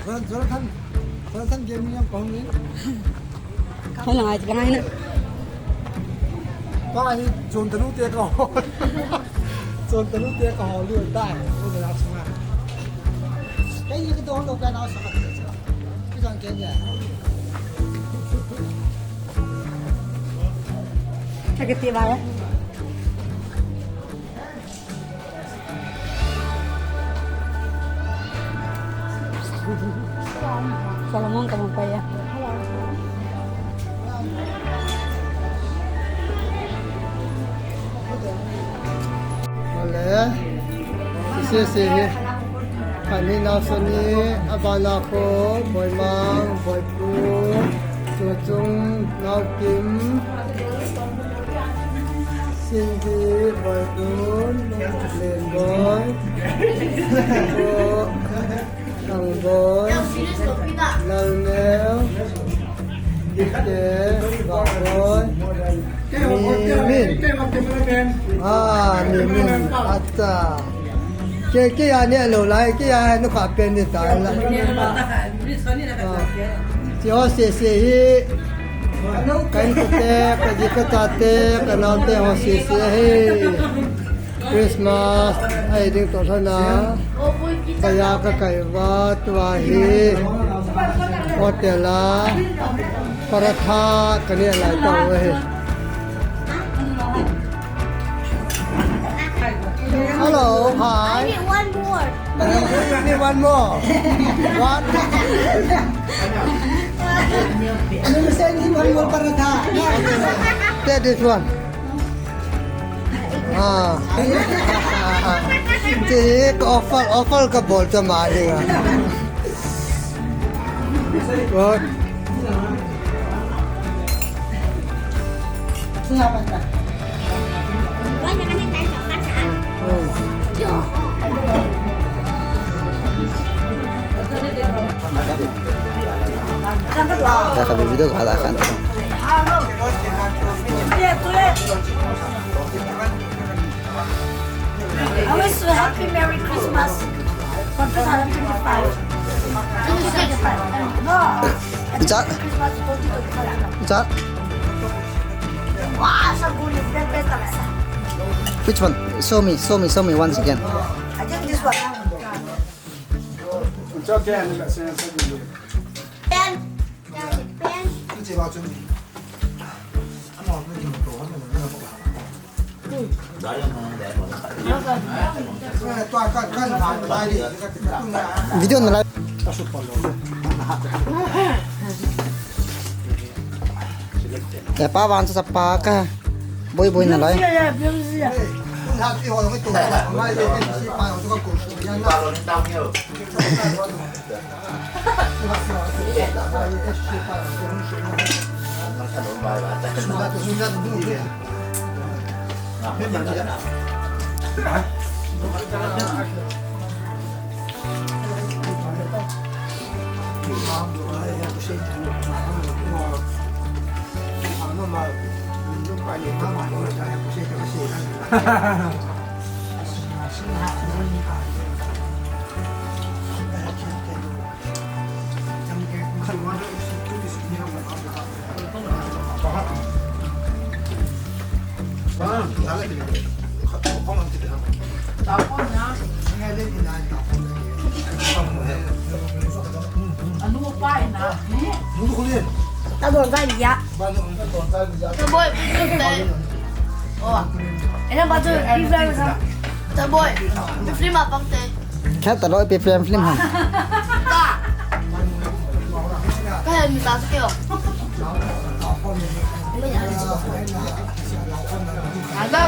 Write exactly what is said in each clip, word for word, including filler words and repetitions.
Jonathan, Jonathan Gaming jong kahung in. Kha lang ai, lang ai na. Pa hi John Tanu te kaho. John Tanu te kaho lou tai. Ko da sma. Kei ni ka don lou ka na sa ka. Ki jong ke ya. Ka ke ti ba ya. Solomon ka mong pa ya. Vale. Sese he. Kani na soni abana ko Boimang, Boipu, Chuchung, Naukim. Cindy, Boidun, Lenboi, Kangboi, Lalneo, Dikte, Bakboi, Mimin. Ah, Mimin. Acha. Ke, ke ya ne lo lai, ke ya nu ka pen ni ta la. Ah. Chi ho sese hi. Ka in ko te, ka ji ka cha te, ka nao te ho sese hi. Christmas, ai ding to thana. Ka ya ka kai va, tua hi. Hotel a. Paratha, ka ne lai to hi. Hello, hi. I need one more. You need one more. What? You send him one more paratha. Take this one. Ah. Take offer, offer ka bol cha ma ding a. What? Kaka video ka ala kan. I wish you a happy Merry Christmas for two thousand twenty-five. Two thousand twenty-five. No. Icha. Christmas twenty twenty-five. Icha. Wow, so good. It's the best of us. Which one? Show me, show me, show me once again. I think this one. It's okay. Pen. Pen. Video na lai. Ya pa wan sa pa ka. Boi boi na lai. Taboi, please, babe. Oh. Ina ba tu, please, babe. Taboi, please, babe. Khat ta loi pe film film ha. Ka. Ka he mi ta ke o. Hello.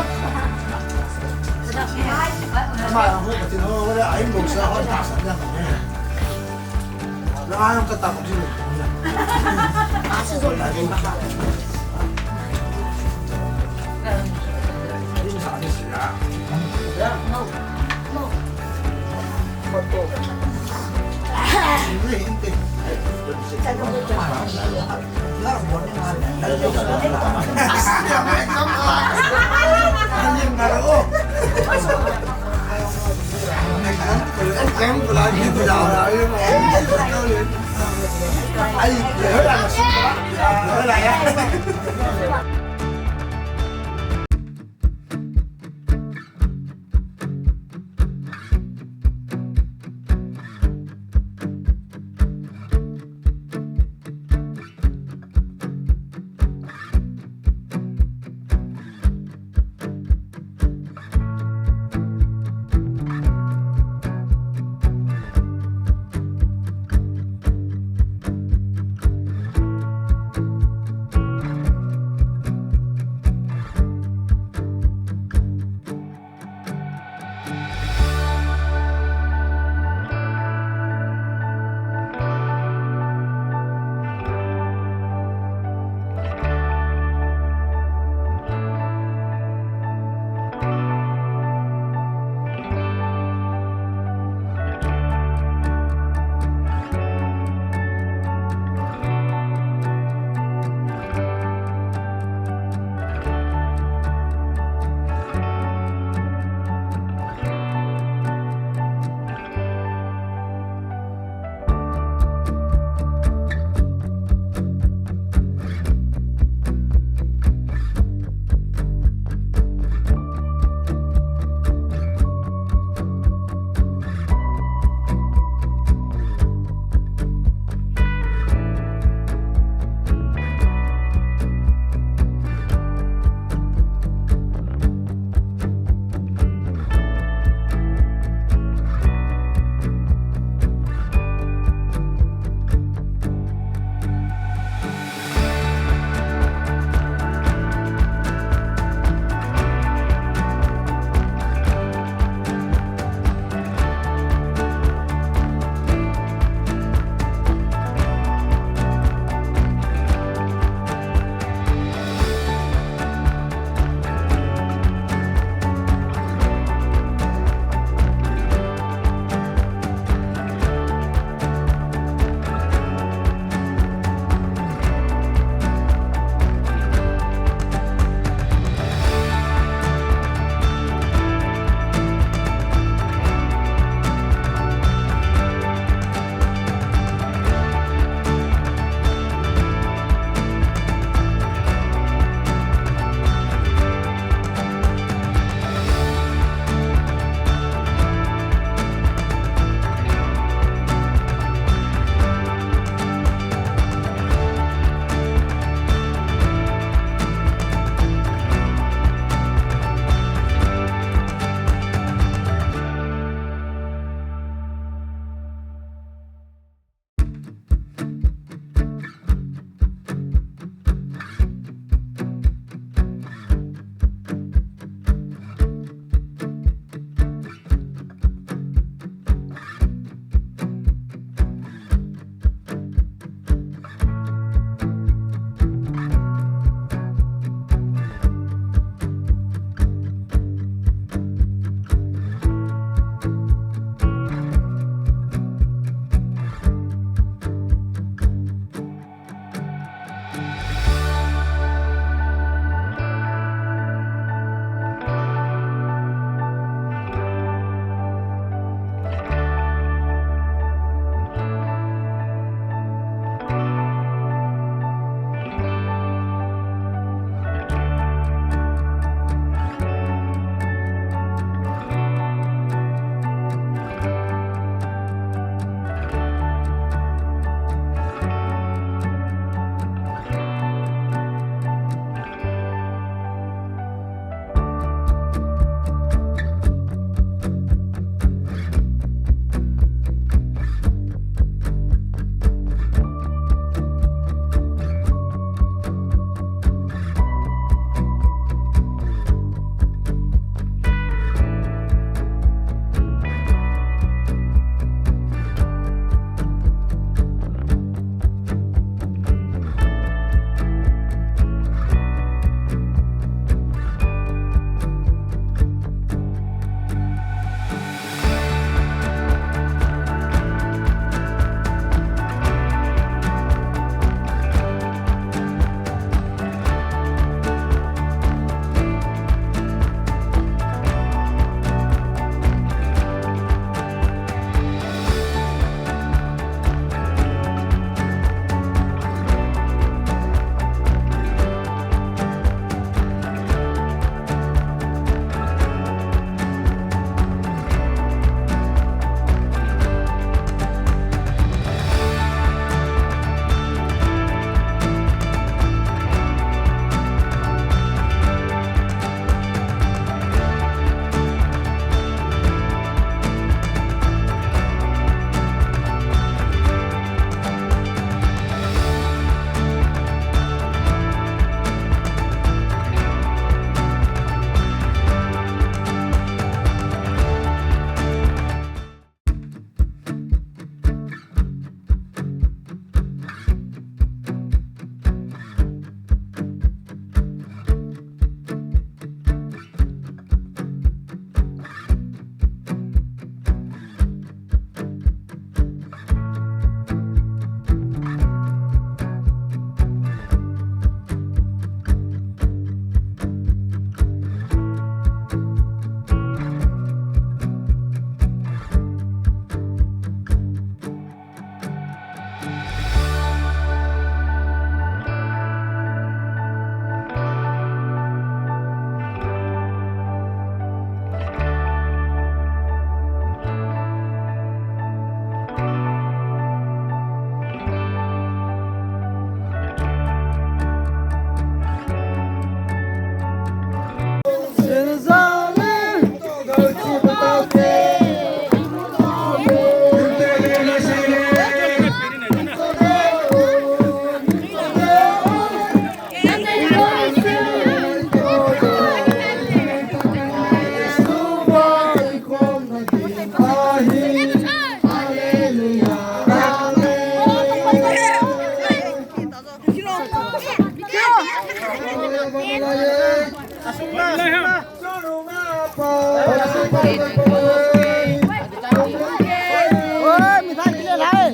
Oi, mithai kile lai.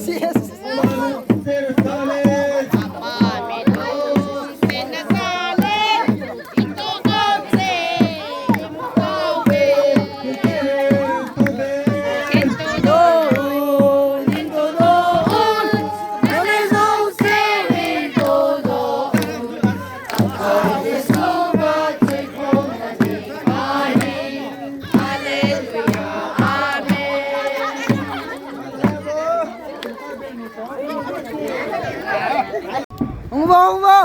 Yes. Hung vo, hung vo.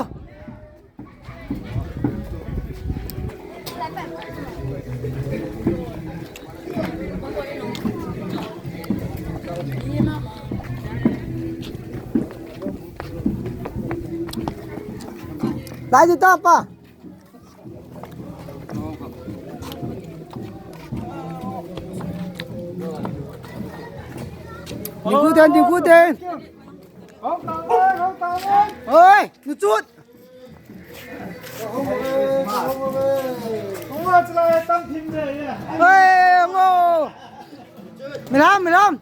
Lai di ta pa. Ding kuten, ding kuten. Oi, nuchut. Oi, ngo. Milam, milam.